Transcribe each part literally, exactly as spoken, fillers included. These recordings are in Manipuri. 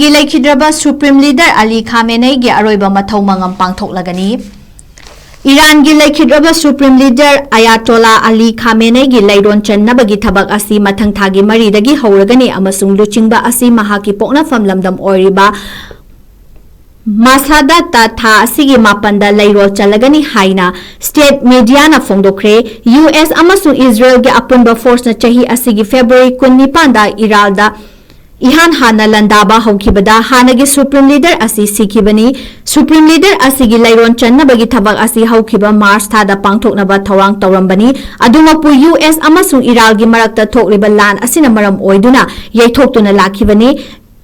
ꯂꯩꯈꯤꯗ꯭ꯔꯕ Supreme Leader Ali Khamenei ꯒꯤ ꯑꯔꯣꯏꯕ ꯃꯊꯧ ꯃꯉꯝ ꯄꯥꯡꯊꯣꯛꯂꯒꯅꯤ꯫ ꯏꯔꯥꯟꯒꯤ ꯂꯩꯈꯤꯗ꯭ꯔꯕ Supreme Leader Ayatollah Ali Khamenei ꯒꯤ ꯂꯩꯔꯣꯟ ꯆꯟꯅꯕꯒꯤ ꯊꯕꯛ ꯑꯁꯤ ꯃꯊꯪ ꯊꯥꯒꯤ ꯃꯔꯤꯗꯒꯤ ꯍꯧꯔꯒꯅꯤ ꯑꯃꯁꯨꯡ ꯂꯨꯆꯤꯡꯕ ꯑꯁꯤ ꯃꯍꯥꯛꯀꯤ ꯄꯣꯛꯅꯐꯝ ꯂꯝꯗꯝ ꯑꯣꯏꯔꯤꯕ ꯃꯥꯁꯥꯗꯥꯠꯇ ꯊꯥ ꯑꯁꯤꯒꯤ ꯃꯥꯄꯟꯗ ꯂꯩꯔꯣꯜ ꯆꯜꯂꯒꯅꯤ ꯍꯥꯏꯅ state media ꯅ ꯐꯣꯡꯗꯣꯛꯈ꯭ꯔꯦ꯫ ꯌꯨ ꯑꯦꯁ ꯑꯃꯁꯨꯡ ꯏꯖꯔꯦꯜꯒꯤ ꯑꯄꯨꯟꯕ force ꯅ ꯆꯍꯤ ꯑꯁꯤꯒꯤ February ꯀꯨꯟꯅꯤꯄꯥꯟꯗ ꯏꯔꯥꯜꯗ ꯏꯍꯥꯟ ꯍꯥꯟꯅ ꯂꯥꯟꯗꯥꯕ ꯍꯧꯈꯤꯕꯗ ꯍꯥꯟꯅꯒꯤ Supreme Leader ꯑꯁꯤ ꯁꯤꯈꯤꯕꯅꯤ꯫ Supreme Leader ꯑꯁꯤꯒꯤ ꯂꯩꯔꯣꯟ ꯆꯟꯅꯕꯒꯤ ꯊꯕꯛ ꯑꯁꯤ ꯍꯧꯈꯤꯕ March ꯊꯥꯗ ꯄꯥꯡꯊꯣꯛꯅꯕ ꯊꯧꯔꯥꯡ ꯇꯧꯔꯝꯕꯅꯤ꯫ ꯑꯗꯨꯃꯛꯄꯨ, ꯌꯨ ꯑꯦꯁ ꯑꯃꯁꯨꯡ ꯏꯔꯥꯜꯒꯤ ꯃꯔꯛꯇ ꯊꯣꯛꯂꯤꯕ ꯂꯥꯟ ꯑꯁꯤꯅ ꯃꯔꯝ ꯑꯣꯏꯗꯨꯅ ꯌꯩꯊꯣꯛꯇꯨꯅ ꯂꯥꯛꯈꯤꯕꯅꯤ꯫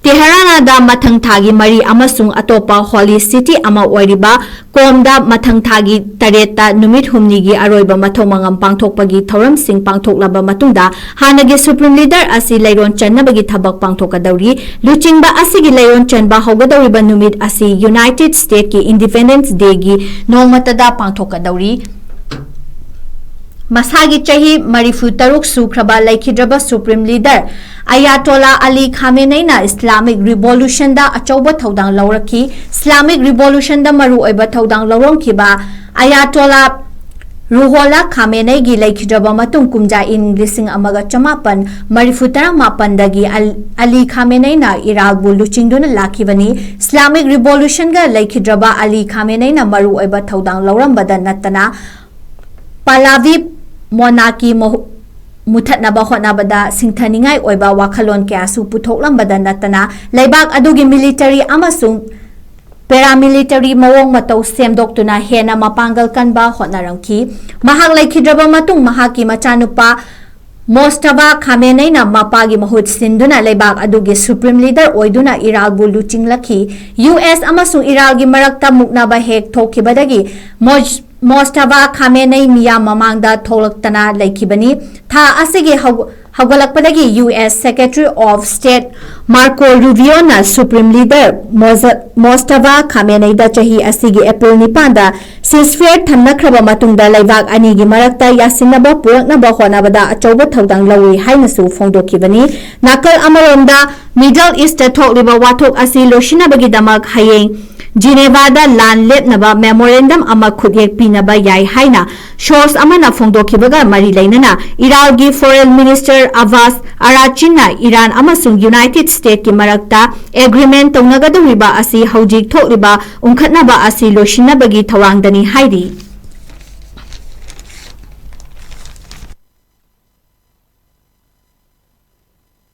ꯇꯦꯍꯔꯥꯅꯥꯗ ꯃꯊꯪ ꯊꯥꯒꯤ ꯃꯔꯤ ꯑꯃꯁꯨꯡ ꯑꯇꯣꯞꯄ holy city ꯑꯃ ꯑꯣꯏꯔꯤꯕ ꯀꯣꯝꯗ ꯃꯊꯪ ꯊꯥꯒꯤ ꯇꯔꯦꯠꯇ ꯅꯨꯃꯤꯠ ꯍꯨꯝꯅꯤꯒꯤ ꯑꯔꯣꯏꯕ ꯃꯊꯧ ꯃꯉꯝ ꯄꯥꯡꯊꯣꯛꯄꯒꯤ ꯊꯧꯔꯝꯁꯤꯡ ꯄꯥꯡꯊꯣꯛꯂꯕ ꯃꯇꯨꯡꯗ, ꯍꯥꯟꯅꯒꯤ Supreme Leader ꯑꯁꯤ ꯂꯩꯔꯣꯟ ꯆꯟꯅꯕꯒꯤ ꯊꯕꯛ ꯄꯥꯡꯊꯣꯛꯀꯗꯧꯔꯤ꯫ ꯂꯨꯆꯤꯡꯕ ꯑꯁꯤꯒꯤ ꯂꯩꯔꯣꯟ ꯆꯟꯕ ꯍꯧꯒꯗꯧꯔꯤꯕ ꯅꯨꯃꯤꯠ ꯑꯁꯤ United States ꯀꯤ Independence Day ꯒꯤ ꯅꯣꯡꯃꯇꯗ ꯄꯥꯡꯊꯣꯛꯀꯗꯧꯔꯤ꯫ ꯃꯁꯥꯒꯤ ꯆꯍꯤ ꯃꯔꯤꯐꯨ ꯇꯔꯨꯛ ꯁꯨꯈ꯭ꯔꯕ ꯂꯩꯈꯤꯗ꯭ꯔꯕ Supreme Leader Ayatollah Ali Khamenei ꯅ Islamic Revolution ꯗ ꯑꯆꯧꯕ ꯊꯧꯗꯥꯡ ꯂꯧꯔꯛꯈꯤ꯫ Islamic Revolution ꯗ ꯃꯔꯨꯑꯣꯏꯕ ꯊꯧꯗꯥꯡ ꯂꯧꯔꯝꯈꯤꯕ Ayatollah Ruhollah Khamenei ꯒꯤ ꯂꯩꯈꯤꯗ꯭ꯔꯕ ꯃꯇꯨꯡ, ꯀꯨꯝꯖꯥ ꯏꯪ ꯂꯤꯁꯤꯡ ꯑꯃꯒ ꯆꯃꯥꯄꯟ ꯃꯔꯤꯐꯨ ꯇꯔꯥꯃꯥꯄꯟꯗꯒꯤ ꯑꯜ-, Ali Khamenei ꯅ ꯏꯔꯥꯜꯕꯨ ꯂꯨꯆꯤꯡꯗꯨꯅ ꯂꯥꯛꯈꯤꯕꯅꯤ꯫ Islamic Revolution ꯒ ꯂꯩꯈꯤꯗ꯭ꯔꯕ Ali Khamenei ꯅ ꯃꯔꯨꯑꯣꯏꯕ ꯊꯧꯗꯥꯡ ꯂꯧꯔꯝꯕꯗ ꯅꯠꯇꯅ, Pahlavi monarchy ꯃꯍꯨ-, ꯃꯨꯊꯠꯅꯕ ꯍꯣꯠꯅꯕꯗ ꯁꯤꯡꯊꯅꯤꯡꯉꯥꯏ ꯑꯣꯏꯕ ꯋꯥꯈꯜꯂꯣꯟ ꯀꯌꯥꯁꯨ ꯄꯨꯊꯣꯛꯂꯝꯕꯗ ꯅꯠꯇꯅ, ꯂꯩꯕꯥꯛ ꯑꯗꯨꯒꯤ military ꯑꯃꯁꯨꯡ paramilitary ꯃꯑꯣꯡ ꯃꯇꯧ ꯁꯦꯝꯗꯣꯛꯇꯨꯅ ꯍꯦꯟꯅ ꯃꯄꯥꯡꯒꯜ ꯀꯟꯕ ꯍꯣꯠꯅꯔꯝꯈꯤ꯫ ꯃꯍꯥꯛ ꯂꯩꯈꯤꯗ꯭ꯔꯕ ꯃꯇꯨꯡ, ꯃꯍꯥꯛꯀꯤ ꯃꯆꯥꯅꯨꯄꯥ Mojtaba Khamenei ꯅ ꯃꯄꯥꯒꯤ ꯃꯍꯨꯠ ꯁꯤꯟꯗꯨꯅ ꯂꯩꯕꯥꯛ ꯑꯗꯨꯒꯤ Supreme Leader ꯑꯣꯏꯗꯨꯅ ꯏꯔꯥꯜꯕꯨ ꯂꯨꯆꯤꯡꯂꯛꯈꯤ꯫ ꯌꯨ ꯑꯦꯁ ꯑꯃꯁꯨꯡ ꯏꯔꯥꯜꯒꯤ ꯃꯔꯛꯇ ꯃꯨꯛꯅꯕ ꯍꯦꯛ ꯊꯣꯛꯈꯤꯕꯗꯒꯤ, ꯃꯣꯖ-, Mojtaba Khamenei ꯃꯤꯌꯥꯝ ꯃꯃꯥꯡꯗ ꯊꯣꯛꯂꯛꯇꯅ ꯂꯩꯈꯤꯕꯅꯤ꯫ ꯊꯥ ꯑꯁꯤꯒꯤ ꯍꯧ-, ꯍꯧꯒꯠꯂꯛꯄꯗꯒꯤ U S Secretary of State Marco Rubio ꯅ Supreme Leader ꯃꯣꯖ-, Mojtaba Khamenei ꯗ ꯆꯍꯤ ꯑꯁꯤꯒꯤ April ꯅꯤꯄꯥꯟꯗ ceasefire ꯊꯝꯅꯈ꯭ꯔꯕ ꯃꯇꯨꯡꯗ ꯂꯩꯕꯥꯛ ꯑꯅꯤꯒꯤ ꯃꯔꯛꯇ ꯌꯥꯁꯤꯟꯅꯕ ꯄꯨꯔꯛꯅꯕ ꯍꯣꯠꯅꯕꯗ ꯑꯆꯧꯕ ꯊꯧꯗꯥꯡ ꯂꯧꯔꯤ ꯍꯥꯏꯅꯁꯨ ꯐꯣꯡꯗꯣꯛꯈꯤꯕꯅꯤ꯫ ꯅꯥꯀꯜ ꯑꯃꯔꯣꯝꯗ, Middle East ꯊꯣꯛꯂꯤꯕ ꯋꯥꯊꯣꯛ ꯑꯁꯤ ꯂꯣꯏꯁꯤꯟꯅꯕꯒꯤꯗꯃꯛ ꯍꯌꯦꯡ ꯖꯤꯅꯦꯚꯥꯗ ꯂꯥꯟ ꯂꯦꯞꯅꯕ memorandum ꯑꯃ ꯈꯨꯠꯌꯦꯛ ꯄꯤꯅꯕ ꯌꯥꯏ ꯍꯥꯏꯅ source ꯑꯃꯅ ꯐꯣꯡꯗꯣꯛꯈꯤꯕꯒ ꯃꯔꯤ ꯂꯩꯅꯅ ꯏꯔꯥꯜꯒꯤ Foreign Minister ꯑꯕꯥꯁ ꯑꯔꯥꯆꯤꯟꯅ ꯏꯔꯥꯟ ꯑꯃꯁꯨꯡ United States ꯀꯤ ꯃꯔꯛꯇ agreement ꯇꯧꯅꯒꯗꯧꯔꯤꯕ ꯑꯁꯤ ꯍꯧꯖꯤꯛ ꯊꯣꯛꯂꯤꯕ ꯎꯪꯈꯠꯅꯕ ꯑꯁꯤ ꯂꯣꯏꯁꯤꯟꯅꯕꯒꯤ ꯊꯧꯔꯥꯡꯗꯅꯤ ꯍꯥꯏꯔꯤ꯫